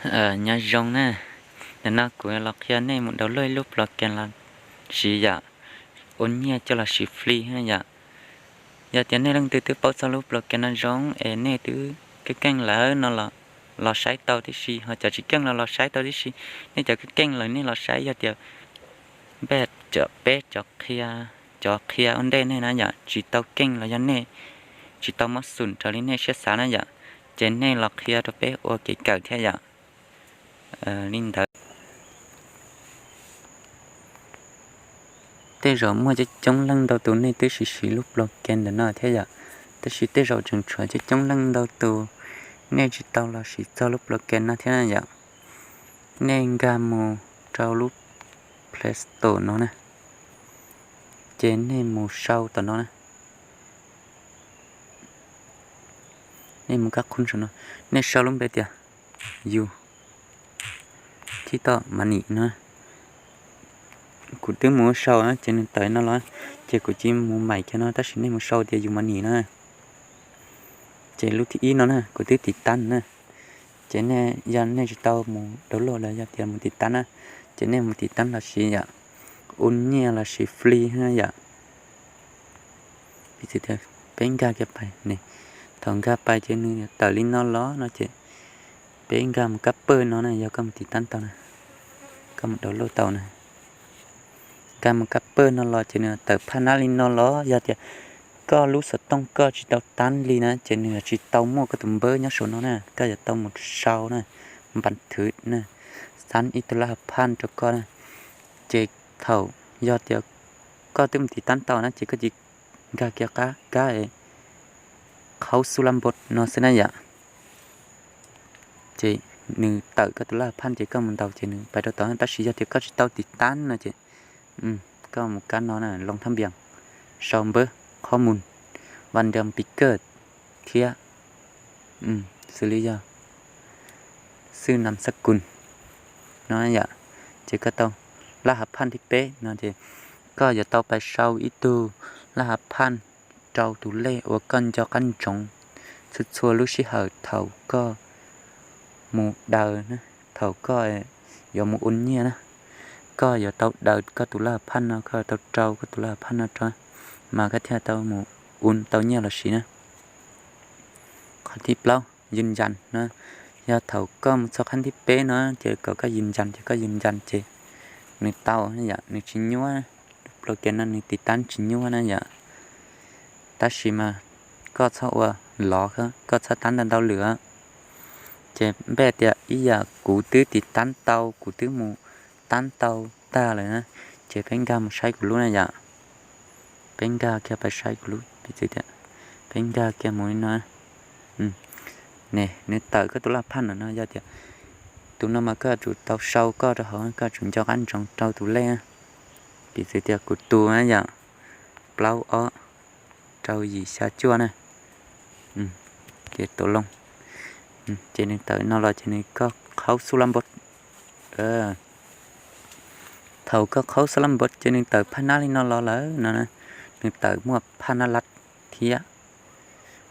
Nyob zoo na, ntawm no kuv los qhia nej mus download ib lub program los siv yom, ua nyiaj coj los siv free na yom. Yog tias nej leej twg twb paub txog lub program no zoo es nej twb keej keej lawm no los, los saib tau tib si, ho cov tsis keej los los saib tau tib si. Nej cov keej keej lawm nej los saib, yog tias npaj peb cov qhia, cov qhia ua ntej nej na yom, tsis tau keej los yog nej tsis tau muab xum raws li nej siab xav na yom, ces nej los qhia rau peb ua kev kawm thiab yom. Li ntawd, tej zaum muaj coob coob leej ntau tus nej twb siv siv lub program ntawm no thiab yom, tab sis tej zaum tseem tshuav coob coob leej ntau tus nej tsis tau los siv txog lub program no thiab na yom. Nej nkag mus rau lub Play Store no na, ces nej mus sau tom no na. Nej mus kab qhub saum no, nej sau lub npe tias Yu Thib Toj Money no. Kuv twb mus sau ces nws tawm no los, ces kuv cia mus maim kiag no, tab sis nej mus sau tias Yu Money na. Ces lub thib ib no na, kuv twb tiv tab na. Ces nej yog nej tsis tau mus download los yog tias mus tiv tab na, ces nej mus tiv tab los siv yom, ua nyiaj los siv free na yom. Piv txwv tias peb nkag kiag pais ne, thaum nkag pais ces nws tawm li no los no ces peb nkag mus kab pawg no na, yog koj mus tiv tab tau na, koj mus download tau na. Nkag mus kab pawg no los ces nws tawm phaj nab li no los, yog tias koj lub xov tooj koj tsis tau tab li na ces nws yuav tsis tau muaj koj tus npawb nyob saum no na, koj yuav tau mus sau na, npas thwv na, xab ib tug laj ha phaj rau koj na. Ces thaum yog tias koj twb mus tiv tab tau na ces koj cia nkag kiag kab kab es qhaub xub lab npos no xwb na yom. Ces nws tawm koj tus laj ha phaj ces koj mus ntaus ces nws pais rau tod, tab sis yog tias koj tsis tau tiv tab no ces koj mus kab no na, loo thab npias, sau npawb qhob mus, vas nras pis kawj thiab xws li yog xwb nam xab kus no yom. Ces koj tau laj ha phaj thib peb no ces koj yuav tau pais sau ib tug laj ha phaj rau tus lej uas koj nco qab ntsoov txhua txhua lub sij hawm thaum koj mus daws, thaum koj yuav mus ua nyiaj na, koj yuav tau daws koj tus laj ha phaj no, koj yuav tau rau koj tus laj ha phaj no rau, mas koj thiaj tau mus ua tau nyiaj los siv na. Qhov thib plaub, yws ncas no, yog thaum koj mus txog qhab thib peb no ces kom koj yws ncas, ces koj yws ncas ces nws tau yom, nws tsis nyuaj, lub program no nws tiv tab tsis nyuaj na yom. Tab sis mas koj txhob ua lov, koj txhob tab ntau ntau lwm. Ces npaj tias ib yam kuv twb tiv tab tau, kuv twb mus tab tau tag lawm na, ces peb nkag mus saib kuv lub na yom. Peb nkag kiag pais saib kuv lub piv txwv tias, peb nkag kiag mus li no ne, nws tawm koj tus laj phaj no no, yog tias tus no mas koj yuav tsum tau sau koj rau hauv, koj yuav tsum nco qab ntsoov rau tus lej, piv txwv tias kuv tus na yom, plaub ob rau yim xya cuaj na, ces tus loo, ces nws tawm no los ces nws koj qhaub xub lab npos. Thaum koj qhaub xub lab npos ces nws tawm phaj nab li no los lawm no, nws tawm muaj phaj nab lab thiab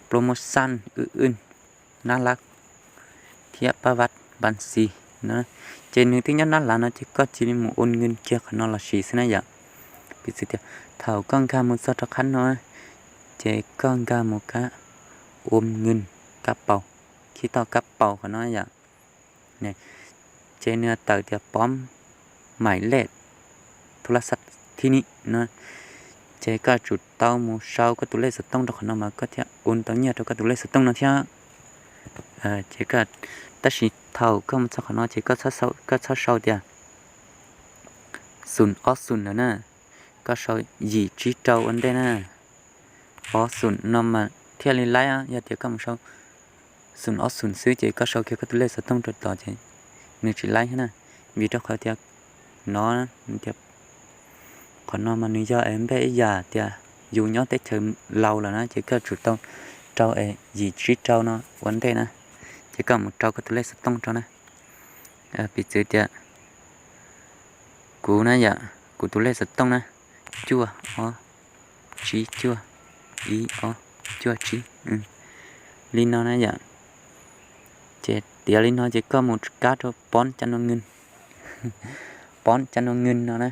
promotion, wb wb, nab lab thiab pab vaj npas xis no. Ces nws twb nyob nab lab no ces koj cia li mus ua nws kiag qhov no los siv xwb na yom. Piv txwv tias thaum koj nkag mus txog rau qhab no, ces koj nkag mus kab ua nws kab paus, khib toj kab paus qhov no yom. Ces nws tawm tias pov maim lej thu laj xaj thib ni no, ces koj yuav tsum tau mus sau koj tus lej xov tooj rau qhov no mas koj thiaj ua tau nyiaj rau koj tus lej xov tooj no thiab. Ces tab sis thaum koj mus txog qhov no ces koj txhob sau tias xum ob xum lawm na, koj sau yim tsib rau ua ntej na. Ob xum no mas thiaj li laib, yog tias koj mus sau xum ob xum xwb ces koj sau kiag koj tus lej xov tooj rau tod ces nws tsis laib thiab na. Vim rau qhov tias no, qhov no mas nws yog es npaj ib yam tias yus nyob teb chaws laus lawm na ces koj yuav tsum tau rau es yim tsib rau no ua ntej na, ces koj mus rau koj tus lej xov tooj rau na. Piv txwv tias kuv na yom, kuv tus lej xov tooj na, cuaj ob tsib cuaj, ib ob cuaj tsib, li no na yom. Ces tiav li no ces koj mus kab rau poob ca nua ngwj, poob ca nua ngwj no na.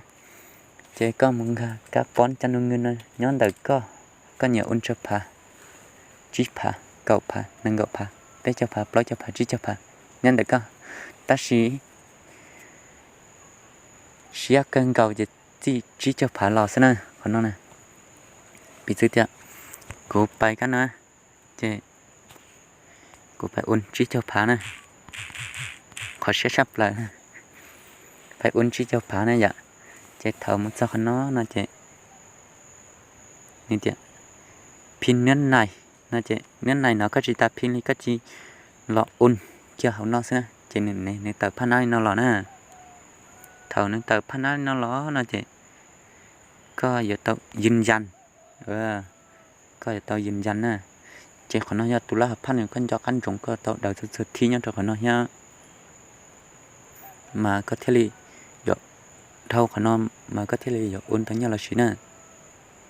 Ces koj mus nkag kab poob ca nua ngwj no nyob ntawm koj, koj nyiam ua tsawg phav, tsib phav, kaum phav, nees nkaum phav, peb caug phav, plaub caug phav, tsib caug phav, nyob ntawm koj. Tab sis siab kawg nkaus ces txij tsib caug phav los xwb na qhov no na. Piv txwv tias kuv pais kab no ces kuv pais ua tsib caug phav na, qhov siab tshaj plaws, pais ua tsib caug phav na yom. Ces thaum mus txog qhov no no ces nws tias phim niab nais no ces niab nais no koj tsis tas phim li, koj tsis los ua kiag hauv no xwb na ces nws tawm phaj nab li no los na. Thaum nws tawm phaj nab li no los no ces koj yuav tau yws yas, koj yuav tau yws yas na. Ces qhov no yog tus lab hauv phaj nws koj nco qab ntsoov koj tau daws txhua txhua thib nyob rau qhov no thiab, mas koj thiaj li yuav dhau qhov no, mas koj thiaj li yuav ua tau nyiaj los sis na.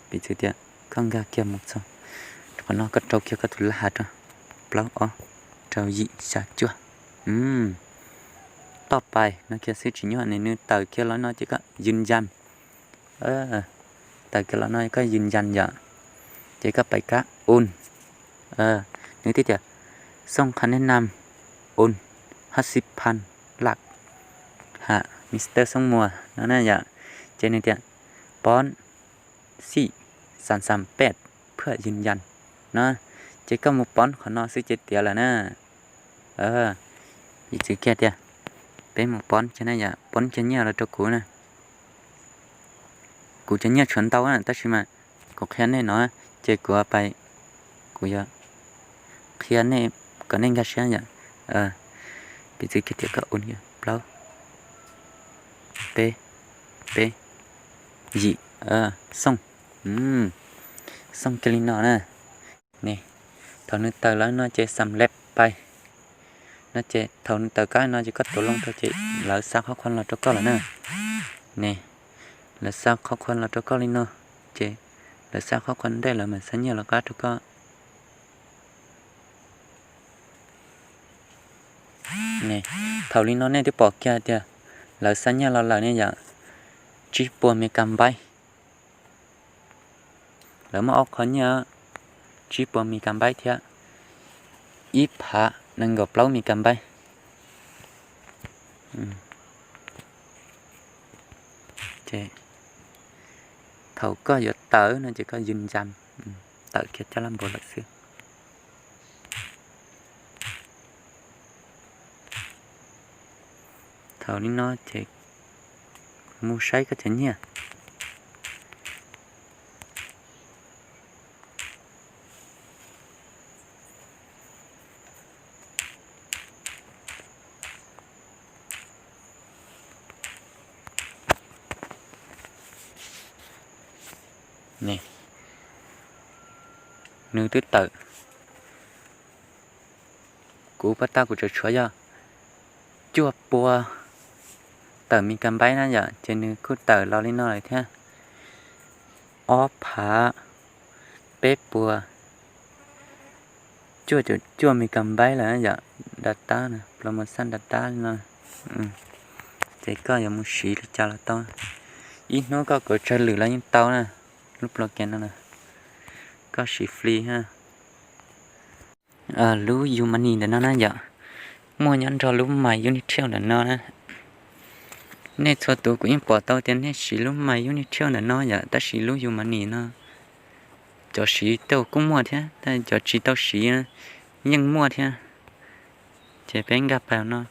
Piv txwv tias koj nkag kiag mus txog qhov no koj rau kiag koj tus lab hauv rau plaub ob rau yim xya cuaj, toj pais no kiag xwb tsis nyuaj, nws tawm kiag los no ces koj yws yas, tawm kiag los no koj yws yas yom, ces koj pais kab un, nws twb tias xooj qha nej nam un hab xib phan laj ha Mister Xooj Muas no na yom. Ces nws tias poob xij xam xam pej phuaj yws yas no, ces koj mus poob qhov no xwb ces tiav lawm na. Piv txwv kiag tias peb mus poob kiag na yom, poob kiag nyiaj los rau kuv na. Kuv cov nyiaj tshuav ntau tab sis mas kuv qhia nej no, ces kuv pais, kuv yuav qhia nej kom nej nkag siab yom. Piv txwv kiag tias koj un plaub peb peb yim, xooj, xooj kiag li no na. Ne, thaum nws tawm lawm no ces xam leb pais no ces thaum nws tawm kab no ces koj tuav loo rau ces lawv xa qhob qhuas los rau koj lawm na. Ne, lawv xa qhob qhuas los rau koj li no, ces lawv xa qhob qhuas ntej lawv mam xa nyiaj los qab rau koj. Ne, thaum li no nej twb pom kiag tias lawv xa nyiaj los lawm ne yom, tsib puas megabyte. Lawv muaj ob qho nyiaj, tsib puas megabyte thiab ib phav nees nkaum plaub megabyte. Ces thaum koj yuav tawm no ces koj yws yas, tawm kiag coj laj npua lawm xwb. Thaum li no ces mus saib koj cov nyiaj. Ne, nws twb tawm, kuv pab tag kuv tseem tshuav yog cuaj pua tawm megabyte na yom, ces nws kuj tawm los li no lawm thiab, ob phav peb puas cuaj caum cuaj megabyte lawm yom, data, promotion data li no. Ces koj yuav mus siv li cas los tau, ib hnub koj kov tsawg lwm los yeej tau na. Lub program no koj siv free ha. Lub Umoney ntawm no na yom, muaj nyob nrog lub My Unitrade ntawm no na. Nej txhua tus kuv yeej pom tau tias nej siv lub My Unitrade ntawm no yom, tab sis lub Umoney no cov siv tau kuj muaj thiab, cov tsis tau siv yeej muaj thiab. Ces peb nkag pais no,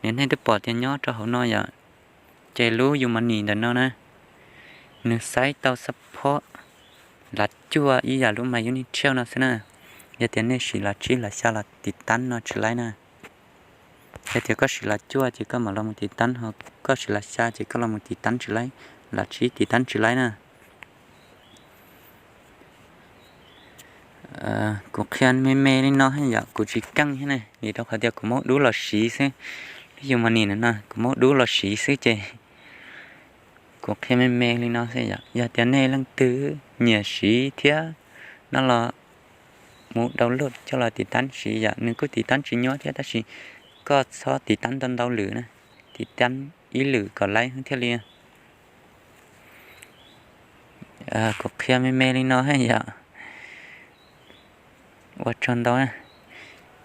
nej twb pom tias nyob rau hauv no yom, ces lub Umoney ntawm no na, nws saib tau support lav cuaj ib yam lub My Unitrade no xwb na. Yog tias nej siv lav tsib lav xya los tiv tab no tsis laib na. Yog tias koj siv lav cuaj ces koj mam los mus tiv tab, ho koj siv lav xya ces koj los mus tiv tab tsis laib, lav tsib tiv tab tsis laib na. Kuv qhia me me li no yom, kuv tsis keej thiab ne, vim rau qhov tias kuv muab dub los siv xwb. Lub Umoney no kuv muab dub los siv xwb ces kuv qhia me me li no xwb yom. Yog tias nej leej twg nyiam siv thiab no los mus download coj los tiv tab siv yom. Nws kuj tiv tab tsis nyuaj thiab tab sis koj txhob tiv tab ntau ntau lwm na, tiv tab ib lwm kom laib thiaj li. Kuv qhia me me li no yom. Ua tsaug ntau.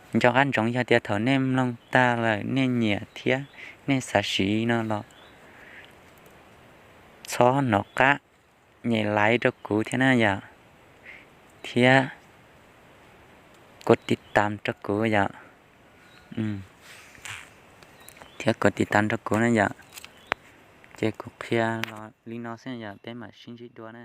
Nco qab ntsoov yog tias thaum nej mloog tag lawm nej nyiam thiab nej xav siv no los txhob hnov qab nyem like rau kuv thiab na yom, thiab kuv tiv tam rau kuv yom, thiab kuv tiv tam rau kuv na yom. Ces kuv qhia los li no xwb yom, peb mam sib ntsib dua na.